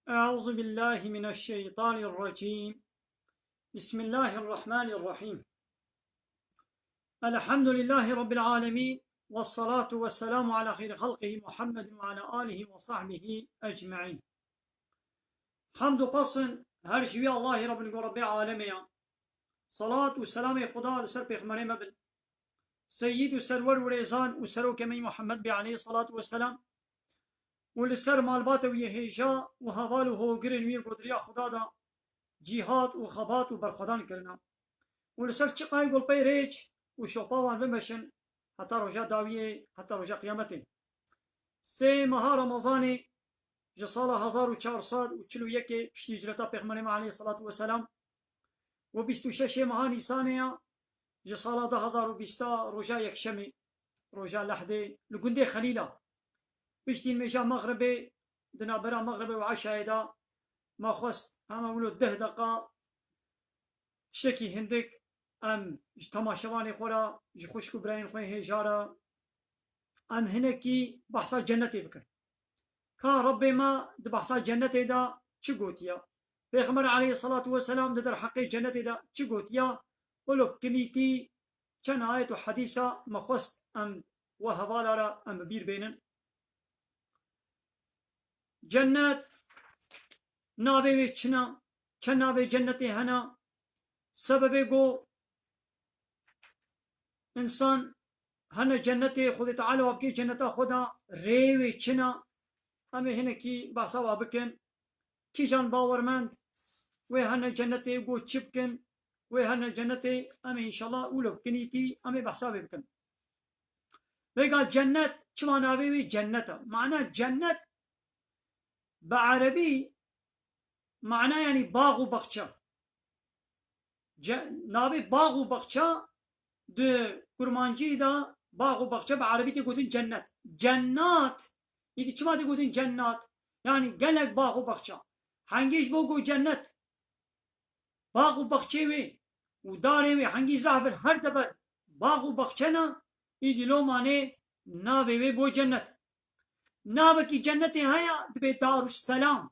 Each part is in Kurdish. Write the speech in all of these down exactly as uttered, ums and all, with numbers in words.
أعوذ بالله من الشيطان الرجيم. بسم الله الرحمن الرحيم. الحمد لله رب العالمين، والصلاة والسلام على خير خلقه محمد وعلى آله وصحبه أجمعين. Hamd û pes in her ji wî Allahê Rabbin ku Rabbê alemê ya. Salat û selamê Xuda li ser pêxemberê me bin. Seyyid û serwer û rêzan û serokê me Muhammed bê aleyhî salatu ve selam. Û li ser malbate wî yê hêja û heval û hogirên wî ku di riya Xuda de cîhad û xebat û berxwedan kirina. Û li ser çiqayê ku li pey rêç û şopa wan bimeşin heta roja dawiyê, heta roja qiyametê. Sê meha Remezanê ji sala hezar û çar sed û çil û yekê piştî hicreta Pêxemberê me aleyhî salatu ve selam û bîst û şeşê meha Nîsanê ya ji sala du hezar û bîst a roja yekşemê, roja lehdê li gundê Xelîla. Piştî nimêja mexribê, di navbera mexribê û eşayê de me xwest hema wilo deh deqa tiştekî hindik em ji temaşevanê xwe re, ji xwişk û birayên xwe hêja re, em hinekî behsa cennetê bikin. Ka Rebbê me di behsa cennetê de çi gotiye? Pêxember aleyhissalatu vesselam di derheqê cennetê de çi gotiye? Wilo bi kinîtî çend ayet û hedîsa me xwest em we hevala re em bi bîr bênin. Cennet navê wê çi ne? Çend navê cennetê hene? Sebebê ku însan hene cennetê Xwedê Teala wa bike cenneta xwe de, rê wê çi ne? Em ê hinekî behsa wa bikin. Kîjan bawermend wê hene cennetê, ku çi bikin, wê hene cennetê, em ê înşallah wilo bi kinîtî em ê behsa wê bikin. Vêga cennet, çima navê wê cennet e? Mana cennet bi erebî mana, yanî bax û baxçe. Ce-, navê bax û baxçe di kurmancî de bax û baxçe bi erebî tê gotin cennet. Cennat, îdî çima tê gotin cennat? Yanî gelek bax û baxçe. Hengê ji bo ku cennet, bax û baxçê wê û darê wê hengî zehf in, her dever bax û baxçe ne, îdî lomanê navê wê bo cennet. Navekî cennetê heye, dibê Darusselam.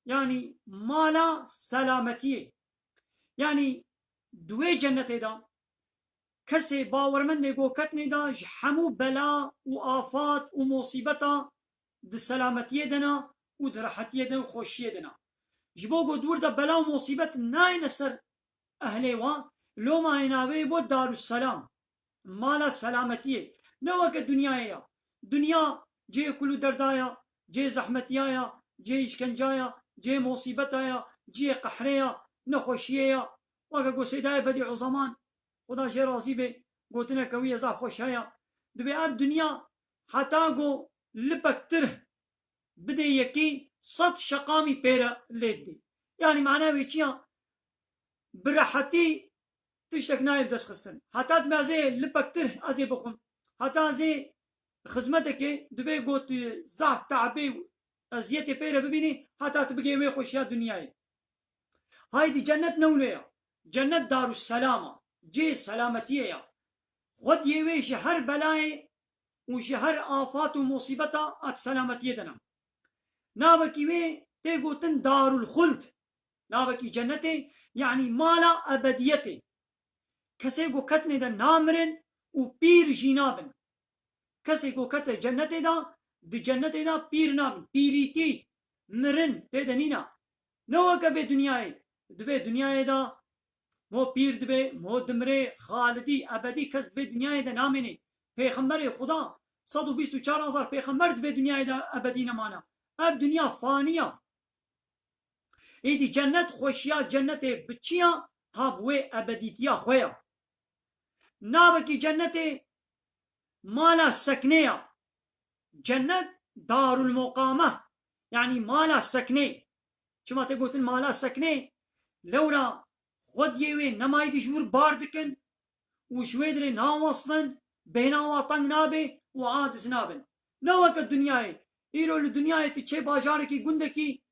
Yanî mala selametiyê. Yanî di wê cennetê de kesê bawermendê ku ketnê de ji hemû bela û afat û musîbeta di selametiyê de ne û di rehetiyê de û xweşiyê de ne. Ji bo ku di wir de bela û musîbet nayêne ser ehlê wan, lomanê navê bo Darusselam, mala selametiyê. Ne weke dinyayê ya. Dinya cihê kul û derda ya, cihê zehmetiya ya, cihê îşkenca ya, cihê musîbeta ya, cihê qehrê ya, nexweşiyê ya. Weke ku Seydayê Bedîuzeman, Xuda jê razî be, gotineke wî ye zaf xweş heye. Dibê ev dinya heta ku lipek tirh bidê yekî, sed şeqamî pê re lê didê. Yanî mana wê çi ya? Bi rehetî tiştek nayê bi dest xistin. Heta dibê ez ê lipek tirh ez ê bixwim. Heta ez ê xizmetekê dibê got zaf teebê û eziyetê pê re bibînî, heta tu bigê wê xweşiya dinyayê. Haydî cennet ne wilo ya. Cennet Darusselam a. Cihê selametiyê ya. Xwediyê wê ji her belayê û ji her afat û musîbeta a di selametiyê de ne. Navekî wê tê gotin Darul Xuld. Navekî cennetê, yanî mala ebediyetê. Kesê ku ketnê de namirin û pîr jî nabin. Kesê ku kete cennetê de, di cennetê de pîr nabin. Pîrîtî, mirin tê de nîne. Ne weke vê dinyayê. Di vê dinyayê de mo pîr dibe, mo dimire, xalidî, ebedî kes di vê dinyayê de namêne. Pêxemberê Xuda, sed û bîst û çar hezar pêxember di vê dinyayê de ebedî nemane. Ev dinya fanî ya. Êdî cennet, xweşiya cennetê bi çi ya? Ha bi wê ebedîtiya xwe ya. Navekî cennetê mala seknê ya. Cennet Darul Muqame, yanî mala seknê. Çima tê gotin mala seknê? Lewra xwediyê wê nemayî dî ji wir bar dikin û ji wê dirê nawestin, bêhna wa teng nabe û aciz nabin. Ne weke dinyayê. Îro li dinyayê tu çê bajarekî, gundekî,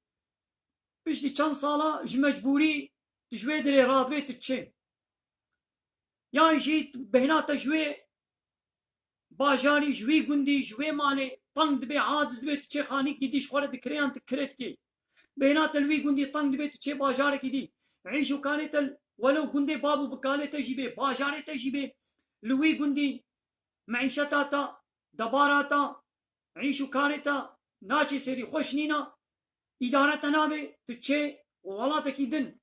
piştî çend sala ji mecbûrî tu ji wê dirê radibê tu çê. Yan jî bêhna te ji wê bajarî, ji wî gundî, ji wê malê teng dibe, aciz dibe, tu çê xanîkî dî ji xwe re dikirê yan tu kirê dikê. Bêhna te li wî gundî teng dibe, tu çê bajarekî dî. Îş û karê te, welew gundê bab û bikalê te jî bê, bajarê te jî bê, li wî gundî meîşeta te, debara te, îş û karê te naçê serî, xweş nîne, îdare te nabe, tu çê welatekî din.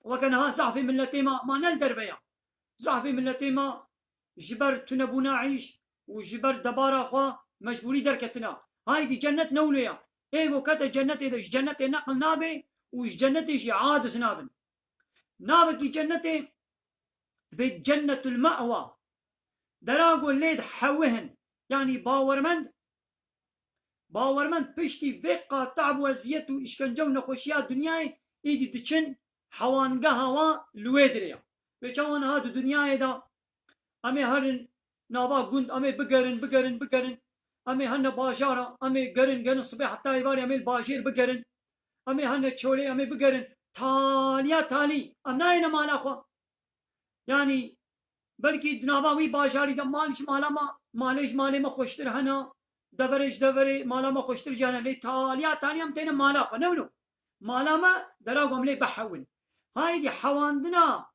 Weke niha zehfê miletê me, ma ne li derve ya. Zehfê miletê me ji ber tunebûna îş û ji ber debara xwe mecbûrî derketine. Haydî cennet ne wilo ya. Ê go kete cennetê de ji cennetê neqil nabe û ji cennetê jî aciz nabin. Navekî cennetê dibê cennetul me'wa. Dera go lê dihewihin. Yanî bawermend, bawermend piştî vê qat te'b û eziyet û îşkence û nexweşiya dinyayê, îdî diçin hewangeha wa li wê dirê ya. Vê çawa niha di dinyayê de em ê herin nava gund, em ê bigerin, bigerin, bigerin. Em ê hene bajara, em ê gerin, gerin sibê heta êvarê em ê li bajêr bigerin. Em ê hene çolê, em ê bigerin. Taliya talî, em nayêne mala xwe. Yanî belkî di nava wî bajarî de mal ji mala me, malê ji malê me xweştir hene, deverê ji deverê mala me xweştir jî hene. Lê taliya talî em têne mala xwe. Ne wilo? Mala me dera ku em lê bihewin. Haydî hewandina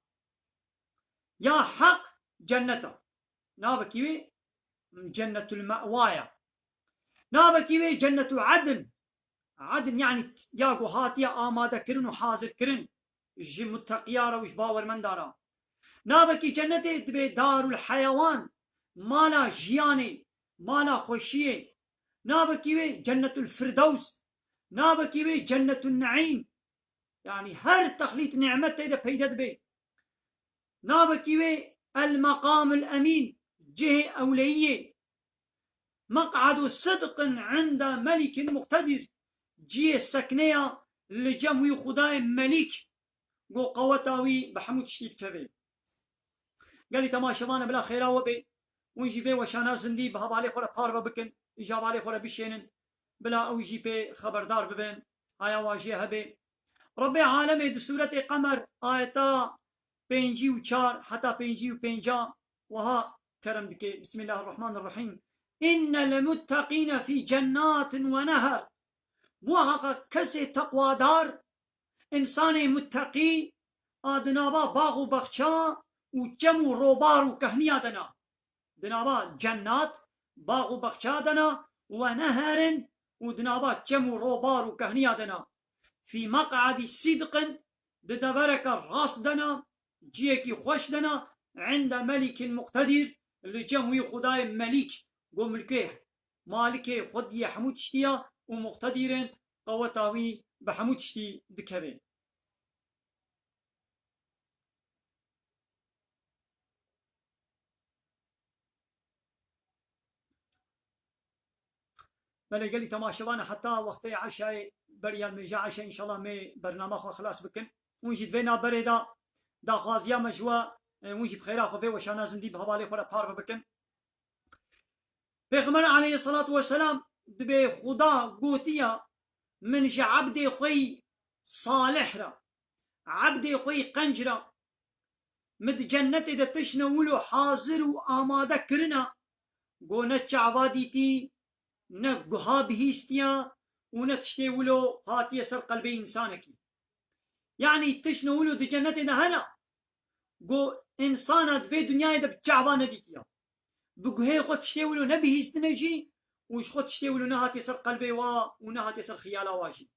ya heq cennet e. Navekî wê cennetul me'wa ye. Navekî wê cennetu edn. Edn yanî ya ku hatiye amadekirin û hazirkirin ji muteqiya re û ji bawermenda re. Navekî cennetê dibê darul heyewan, mala jiyanê, mala xweşiyê. Navekî wê cennetul firdews. Navekî wê cennetul neîm. Yanî her texlît nîmet tê de peyde dibe. Navekî wê El Meqamul Emîn, cihê ewleyiyê. Meq'adu sidqin inde melikîn muqtedir. Cihê sekneya li cem wî Xwedayê melîk, go qeweta wî bi hemû tiştî dikeve. Gelî temaşevane bila xêra we bê. Hûn jî vê weşana zindî bi hevalê xwe re parve bikin, ji hevalê xwe re bişênin. Bila ew jî pê xeberdar bibin. Haya wa jê hebe. Rebbê alemê di sûretê Qemer ayeta pêncî û çar heta pêncî û pênc wiha kerem dike. Bismillahirrahmanirrahîm. Înne lemutteqîne fî cennatin we neher. Muhaqa kesê teqwadar, însanê mutteqî a di nava bax û baxça û çem û robar û kehniya de ne. Di nava cennat, bax û baxça de ne, we neherin û di nava çem û robar û kehniya de ne. Fî meq'edî sîdqin, di devereke rast de ne, ciyekî xweş de ne, inde melikîn muqtedîr, li cem wî Xwedayê melîk, go milkê, malikê, xwediyê hemû tiştî ya û muqtedirên qeweta wî bi hemû tiştî dikeve. Belê gelî temaşevane heta wextê eşayê beriya nimêja eşa înşallah mê bernama xwe xilas bikin. Hûn jî di vê navberê de daxwaziya me ji we, e, hûn jî bi xêra xwe vê weşana zindî bi hevalê xwe re parve bikin. Pêxember aleyhisselatu vesselam dibê Xuda gotiya, min ji ebdê xwe yî salih re, ebdê xwe yî qenc re, min di cennetê de tiştine wilo hazir û amade kirine, go ne çava dîtî, ne guha bihîstiya û ne tiştê wilo hatiye ser qelbê însanekî. Yanî tiştine wilo di cennetê de hene, go însana di vê dinyayê de bi çava nedîtiya. Bi guhê xwe tiştê wilo nebihîstine jî û ji xwe tiştê wilo nehatiye ser qelbê wa û nehatiye ser xiyala wa jî.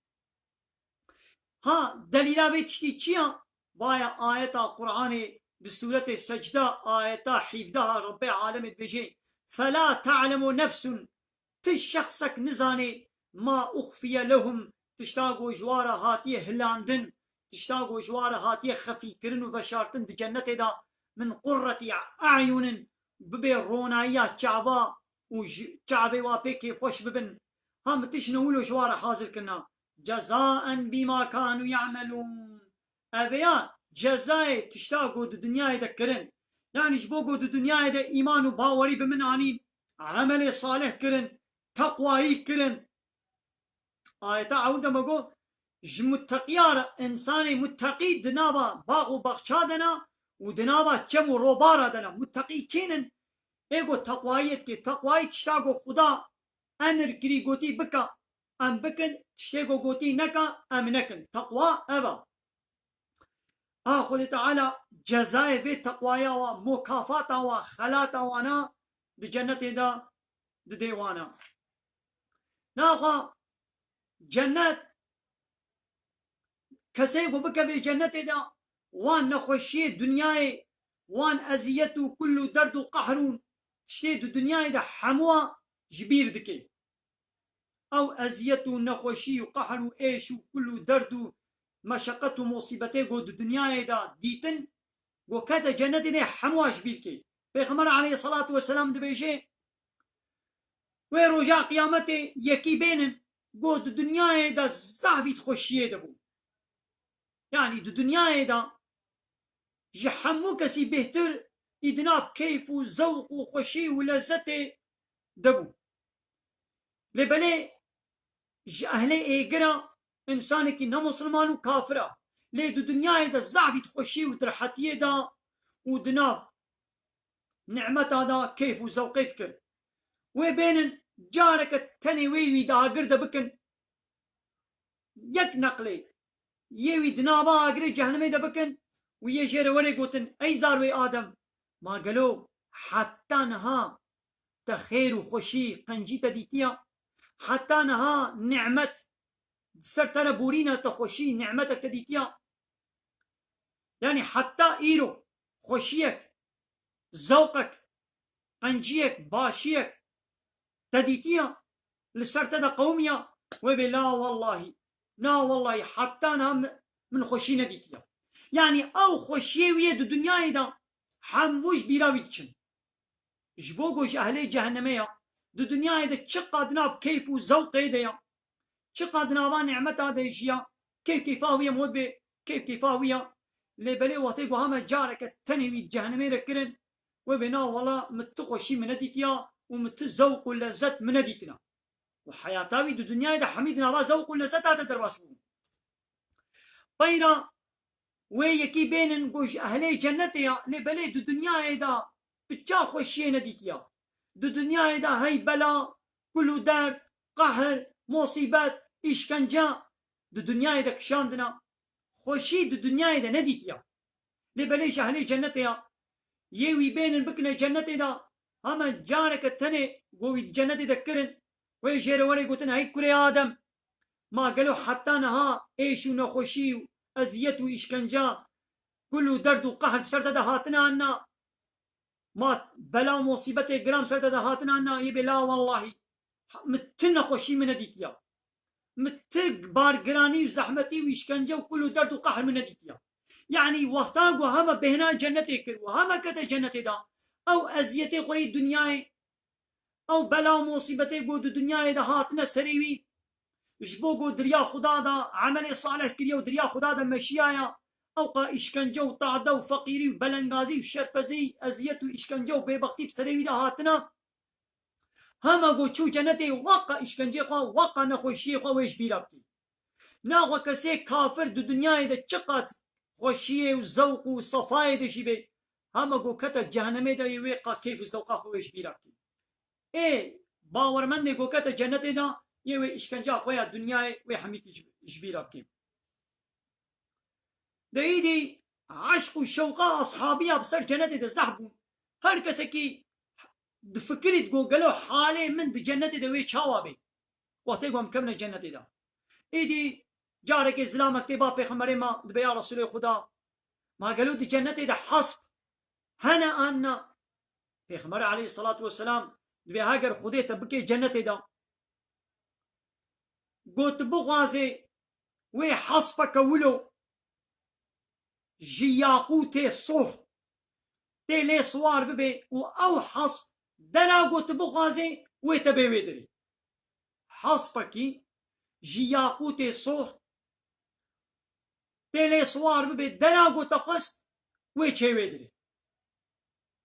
Ha, delîla vê tiştî çi ya? Vaya ayeta Qur'anê di sûretê Secde, ayeta hîvdeh a Rebbê alemê dibêje, "Fela ta'lemu nefsun", ti şexsek nizanê, "ma uxfiye lehum", tişta ku ji wa re hatiye hilandin, tişta ku ji wa re hatiye xefîkirin û veşartin di cennetê de, "min qurretî a'yunin", bibê ronayiya çava û ji çavê wa pê kêfxweş bibin. Ha, min tiştine wilo ji wa re hazir kirina. "Cezaen bîma kanu ya'melûn." Ev ya cezayê tişta ku di dinyayê de kirin. Yanî ji bo ku di dinyayê de îman û bawerî bi min anîn, emelê salih kirin, teqwayî kirin. Ayeta ewil de me got, ji mutteqiya re, însanê mutteqî di nava bax û baxça de ne û di nava çem û robara de ne. Mutteqî kî nin? Ê ku teqwayiyê dike. Teqwayî tişta ku Xuda emir kirî, gotî bike. em bikin, tiştê ku gotî neka, em nekin. Teqwa ev e. A Xwedê Teala cezayê vê teqwaya wa, mukafata wa, xelata wana di cennetê de didê wana. Naxa cennet, kesê ku bikevê cennetê de, wan nexweşiyê dinyayê, wan eziyet û kul û derd û qehr û tiştê di dinyayê de hemûa ji bîr dike. Ew eziyet û nexweşî û qehr û êş û kul û derd û meşeqet û musîbetê ku di dinyayê de dîtin, ku kete cennetê de hemûa ji bîr kê. Pêxember aleyhissalatu vesselam dibêje, wê roja qiyametê yekî bênin, ku di dinyayê de zehf î di xweşiyê de bû. Yanî di dinyayê de ji hemû kesî bêhtir î di nav keyf û zewq û xweşî û lezzetê de bû. Lê belê ji ehlê êgir a, însanekî ne misilman û kafir a. Lê di dinyayê de zehf î di xweşî û di rehetiyê de û di nav nimeta de keyf û zewqê dikir. Wê bênin careke tenê wê wî di agir de bikin. Yek neqlê yê wî di nava agirê cehennemê de bikin û yê jê re were gotin, ey zarwê Adem, ma gelo heta niha te xêr û xweşî, qencî te dîtiya? Heta niha nimet di ser te re borîne, te xweşî, nimetek te dîtiya? Yanî heta îro xweşiyek, zewqek, qenciyek, başiyek te dîtiya? Li ser te de qewimiya? Wê bê la wellahî, na wellahî, heta niha mi-, min xweşî nedîtiya. Yanî ew xweşiyê wî yê di dinyayê de hemû ji bîra wî diçin. Ji bo ku ji ehlê cehennemê ya, di dinyayê de çiqa di nav keyf û zewqê de ya, çiqa di nava nimeta de jiya, keyf keyfa wî ye, mod bê keyf keyfa wî ya. Lê belê wextê ku heme careke tenê wî di cehennemê re kirin, wê bê na wela min tu xweşî min nedîtiya û min tu zewq û lezzet min nedîtina. Û heyata wî di dinyayê de hemî di nava zewq û lezzeta de derbas bû. Peyra wê yekî bênin ku ji ehlê cennetê ya, lê belê di dinyayê de tu ça xweşiyê nedîtiya? Di dinyayê de hey bela, kul û derd, qehr, musîbet, îşkence di dinyayê de kişandina. Xweşî di dinyayê de nedîtiya. Lê belê ji ehlê cennetê ya. Yê wî bênin bikine cennetê de, hema careke tenê ku wî di cennetê de kirin, wê jê re were gotin, hey kurê Adem, ma gelo heta niha êş û nexweşî û eziyet û îşkence, kul û derd û qehr bi ser te de hatine an na? Ma bela û musîbetê giran bi ser te de hatine an na? Yê bê la wellahî, min tu nexweşî min nedîtiya. Min tu bargiranî û zehmetî û îşkence û kul û derd û qehr min nedîtiya. Yanî wexta ku hema bêhna cennetê kir û hema kete cennetê de, ew eziyetê xwe yê dinyayê, ew bela û musîbetê ku di dinyayê de hatine serê wî, ji bo ku di riya Xuda de emelê salih kiriye û di riya Xuda de meşiyaya, ew qa îşkence û tade û feqîrî û belengazî û şerpezî, eziyet û îşkence û bêbextî bi serê wî de hatine. Hema ku çû cennetê, weqa îşkencê xwe, weqa nexweşiyê xwe wê ji bîra bikî. Naxwe kesê kafir di dinyayê de çiqat xweşiyê û zewq û sefayê de jî bê, hema ku kete cehennemê de yê wê qa keyf û zewqa xwe wê ji bîra bikî. Ê bawermendê ku kete cennetê de yê wê îşkenca xwe ya dinyayê wê hemîtî ji, ji bîra bikî. De îdî eşq û şewqa ashabiya bi ser cennetê de zehf bûn. Her kesekî difikirît ku gelo halê min di cennetê de wê çawa bê? Wextê ku em kevne cennetê de. Îdî carekê zilamek tê ba pêxemberê me, dibê ya Resûlê Xuda, ma gelo di cennetê de hesp hene an na? Pêxember aleyhisselatu vesselam dibê heger Xwedê te bikê cennetê de, got bixwazê wê hespeke wilo ji yaqûtê sohr tê lê siwar bibê û ew hesp dera got bixwazê wê te bê wê derê. Hespekî ji yaqûtê sohr tê lê siwar bibê, dera ku te xwest wê çê wê dirê.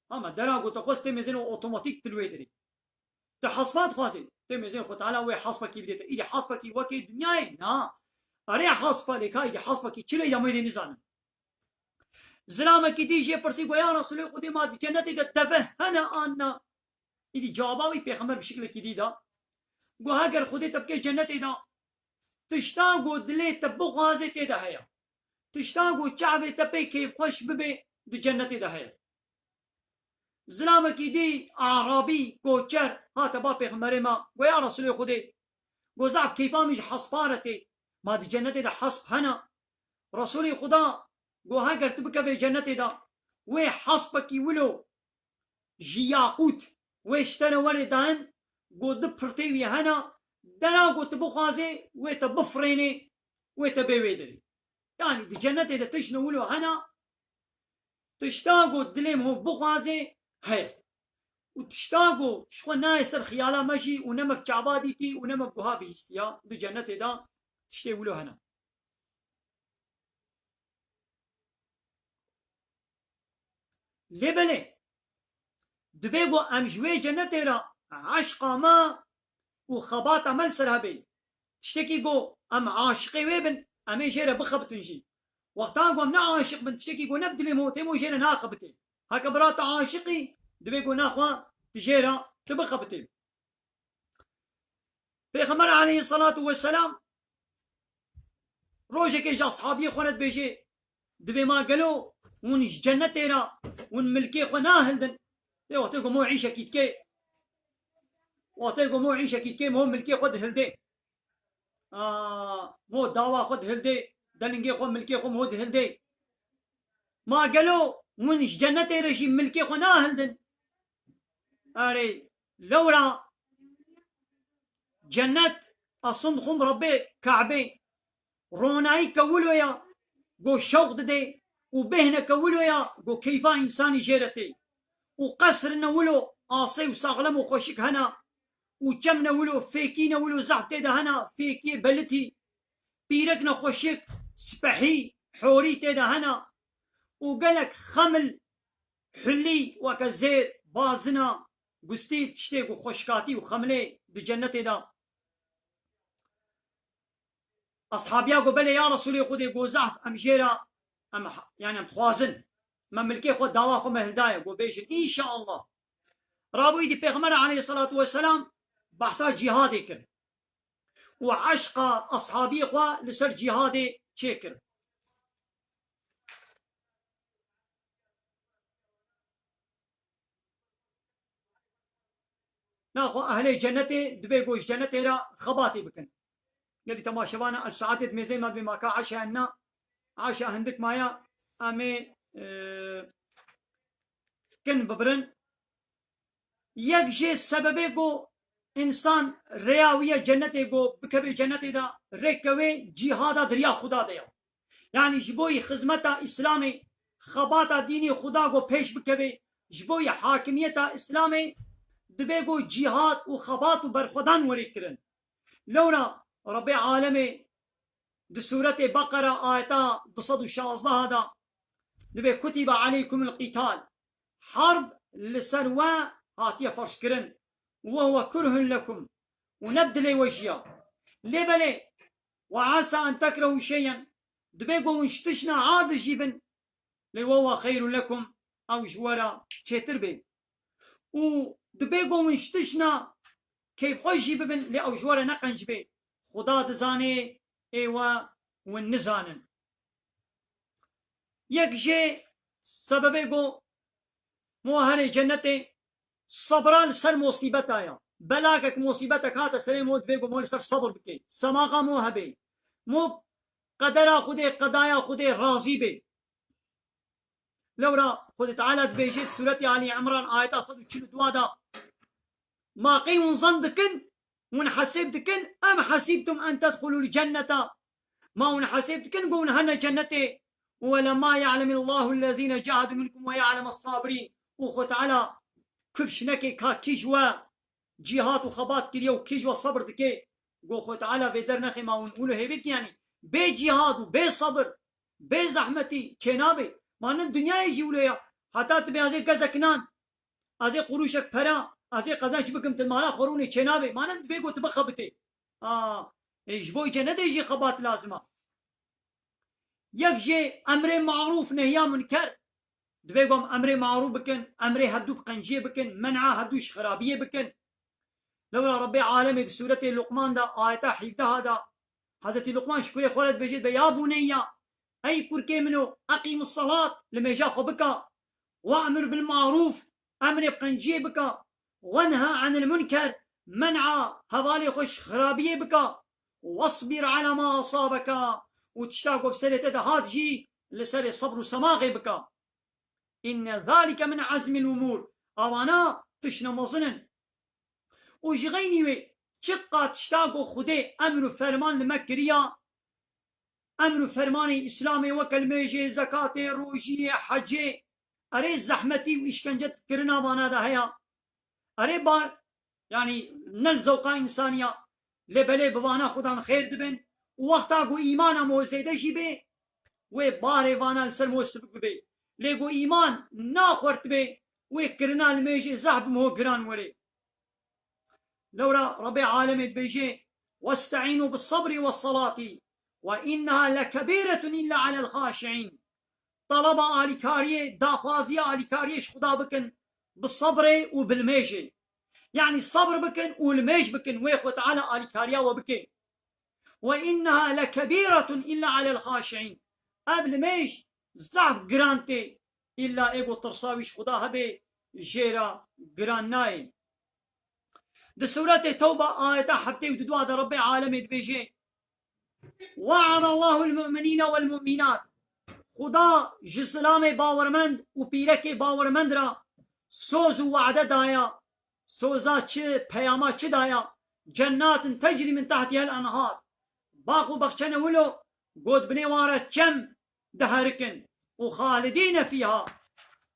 Ama dera ku te xwest tê mêzên û otomatîk til wê dirê. Tu hespa dixwazê, tê mêzên Xwe Teala wê hespekî bidê te. Îdî hespekî wekê dinyayê? Na. Erê hespa lê ka îdî hespekî çi lê ya wê dê nizanin. Zilamekî dî jê pirsî, got, ya Resûlê Xwedê, ma di cennetê de deve hene an na? Îdî cewaba wî pêxember bi şiklekî dî da. Go heger Xwedê te bike cennetê de, tişta go dilê te bixwaze tê de heye. Tişta go çavê te pê kêfxweş bibe di cennetê de heye. Zilamekî dî, arabî, koçer, hate ba pêxemberê me, go ya Resulê Xwedê, go zaf keyfa min ji hespa re tê. Ma di cennetê de hesp hene? Resulê Xuda go heger tu bikevê cennetê de, wê hespekî wilo ji yaqût wê ji te re were dayîn, go du pirtê wî hene, dera go tu bixwazê wê te bifirênê, wê te bê wê derê. Yanî di cennetê de tiştine wilo hene, tişta go dilê min ho bixwazê heye. Û tişta go ji xwe nayê ser xiyala me jî û ne me bi çava dîtî û ne me bi guha bihîstiya, di cennetê de tiştê wilo hene. Lê belê, dibê ku em ji wê cennetê re eşqa me û xebata me li ser hebe. Tiştekî ku em aşiqê wê bin, em ê jê re bixebitin jî. Wexta ku em ne aşiq bin, tiştekî ku ne bi dilê me tê, me jê re naxebitê. Heke bira te aşiq î, dibê ku nexwe tu jê re tu bixebitê. Pêxember aleyhisselatu vesselam rojekê ji ashabiyê xwe re dibêje, dibê ma gelo hûn ji cennetê re hûn milkê xwe nahildin? Tê wextê ku mo îşekî dikê, wextê ku mo îşekî dikê, mo milkê xwe dihildê. Aa, mo dawa xwe dihildê, delingê xwe, milkê xwe mo dihildê. Ma gelo hûn ji cennetê re jî milkê xwe nahildin? Erê, lewra cennet, esund xum Rebbê Kabe, ronayî ke wilo ya, go şewq dide û bêhne ke wilo ya, go keyfa însanî jê re tê. Û qesrine wilo asê û saxlem û xweşik hene û çemne wilo, fêkîne wilo zehf tê de hene, fêkiyê belitî, pîrekne xweşik, spehî, horî tê de hene û gelek xemil, hulî, weke zêr, bazina, gustîl, tiştê ku xweşikatî û xemilê di cennetê de. Ashabiya got, belê ya Resûlê Xwedê, got, zehf em jê re, em, yanî em dixwazin. Me milkê xwe, dawa xwe me hildaye, got, bêjin, înşeallah. Rabûyî dî Pêxember aleyhisselatu vesselam behsa cîhadê kir. Û eşqa ashabiyê xwe li ser cîhadê çêkir. Naxwe ehlê cennetê dibê ku ji cennetê re xebatê bikin. Gelî temaşevana, ez saetê dimêzê me dibê ma ka eşa na, eşa hindik maya, em ê, e, kin bibirin. Yek jê sebebê ku însan rêya wî ye cennetê, ku bikevê cennetê de, rêk kewê cîhada di riya Xuda de ye. Yanî ji bo yî xizmeta Îslamê, xebata dînê Xuda ku pêş bikevê, ji bo yî hakimiyeta Îslamê dibê ku cîhad û xebat û berxwedan werê kirin. Lewra Rebbê alemê di sûretê Beqera ayeta du sed û şazdeh de dibê, kutibe aleykumul qîtal. Herb li ser we hatiye ferzkirin. Ve huve kurhun lekum. Û ne bi dilê we jî ya. Lê belê, ve asa en tekrehu şeyen. Dibê ku hûn ji tiştna a dijî bin. Lê ve huve xeyrun lekum. Ew ji we re çêtir bê. Û dibê ku hûn ji tiştna keyfxweş jî bibin, lê ew ji we re ne qenc bê. Xuda dizanê, ê we hûn nizanin. Yek jê sebebê ku mo herê cennetê, sebra li ser mosîbeta ya. Belakek, mosîbetek hate serê mo, dibê ku mo li ser sebir bike. Semaxa mo hebê. Mo qedera Xwedê, qedaya Xwedê razî bê. Lewra Xwedê Teala dibêje di Sûretê Alî Imran ayeta sed û çil û dua de, ma qey hûn zan dikin, hûn hesêb dikin, em hasîbtum en tedxulul cenneta, ma hûn hesêb dikin ku hûn hene cennetê, û welemma ya'lemillahul lezîne cahadu minkum ve ya'lemes sabirîn, û Xwedê Teala kifş neke ka kî ji we cîhad û xebat kiriye û kî ji we sebir dike, go Xwedê Teala vê dernexe ma hûn wilo hêvî dikin, yanî bê cîhad û bê sebir, bê zehmetî çênabe. Ma ne dinyayê jî wilo ya. Heta tu bê ez ê gezek nan, ez ê qurûşek pera, ez ê qezenç bikim, tu mala xwe rûnê çênabe. Ma ne divê ku tu bixebitê. A, ê, ji bo cennetê jî xebat lazim e. Yek jê emrê marûf, nehya munker. Divê ku em emrê marûf bikin, emrê hevdû bi qenciyê bikin, men'a hevdû ji xirabiyê bikin. Lewra Rebbê Alemê di Sûretê Luqman de ayeta hevdeha de Hezretî Luqman ji kurê xwe re dibêje, dibe, "Ya buneyya, ey kurkê min o, eqîmis salat, limêja xwe bika, we'mur bil marûf, emrê bi qenciyê bika, wenha anil munker, men'a hevalê xwe ji xirabiyê bika, wasbir ala ma asabeka, û tişta ku bi serê te de hat jî li serê sebr û semaxê bika. Inne zalike min azmil umûr." Avana tiştine mezin in. Û ji xeynî wê çiqas tişta ku Xwedê emr û ferman li me kiriya, emr û fermanê Îslamê weke limêjê, zekatê, rojiyê, hecê, erê zehmetî û îşkence kirina vana de heye. Erê bar, yanî ne li zewqa însanî ya, lê belê bi vana Xudan xêr dibin. Û wexta ku îmana mo zêde jî bê, wê barê vana li ser mo sibik bibe. Lê ku îman naxwert bê, wê kirina limêjê zehf bi mo giran were. Lewra Rebbê Alemê dibêje, "Westa'înû bis sabrî wes salatî, we inneha lekebîretun illa alel xaşi'în." Taleba alîkariyê, daxwaziya alîkariyê ji Xuda bikin, bi sebrê û bi limêjê. Yanî sebr bikin û limêj bikin, wê Xwe Teala alîkariya we bike. "Ve inneha lekebîretun illa alel xaşi'în." Ev limêj zehf giran tê, îlla ê ku tirsa wî ji Xuda hebe, jê re giran nayê. Di Sûretê Tewba ayeta heftê û dudua de Rebbê Alemê dibêje, "We'adallahul mu'minîne wel mu'minat." Xuda ji zilamê bawermend û pîrekê bawermend re soz û wade daya. Soza çi, peyama çi daya? "Cennatin tecrî min tehtihel enhar." Bax û baxçene wilo, got binê wan re çem diherikin. "Û xalidîne fîha."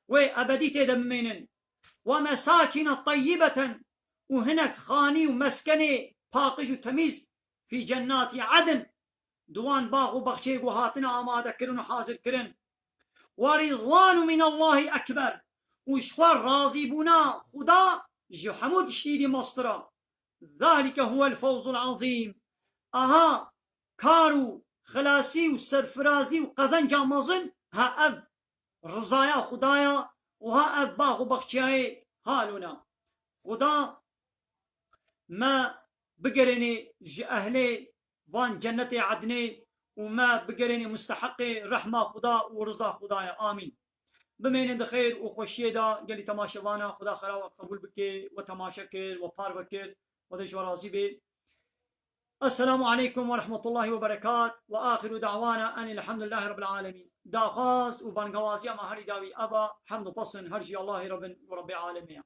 Wê ebedî tê de bimênin. "Ve mesakine teyyibeten." Û hinek xanî û meskenê paqij û temîz, "fî cennatî edin." Di wan bax û baxçeyê ku hatine amade kirin û hazir kirin. "Ve rizwanu minallahî ekber." Û ji xwe razîbûna Xuda ji hemû tiştî dî mestir e. "Zalike huwel fewzul azîm." Aha kar û xilasî û serfirazî û qezenca mezin ha ev rizaya Xuda ya û ha ev bax û baxçeyayê halûna. Xuda me bigerênê ji ehlê van cennetê ednê û me bigerênê musteheqê rehma Xuda û riza Xuda ya. Amîn. Bimênin di xêr û xweşiyê de. Gelî temaşevana, Xuda xera we qebûl bike, we temaşe kir, we parve kir, we de ji we razî bê. Esselamu aleykum ve rahmetullahi ve berekat. Ve axiru da'wana enil hamdulillahi rabbil alemin. Daxwaz û bangewaziya me herî dawî ev e, hemd û pes in her jî Allahê re bin û Rebbê alemê ye.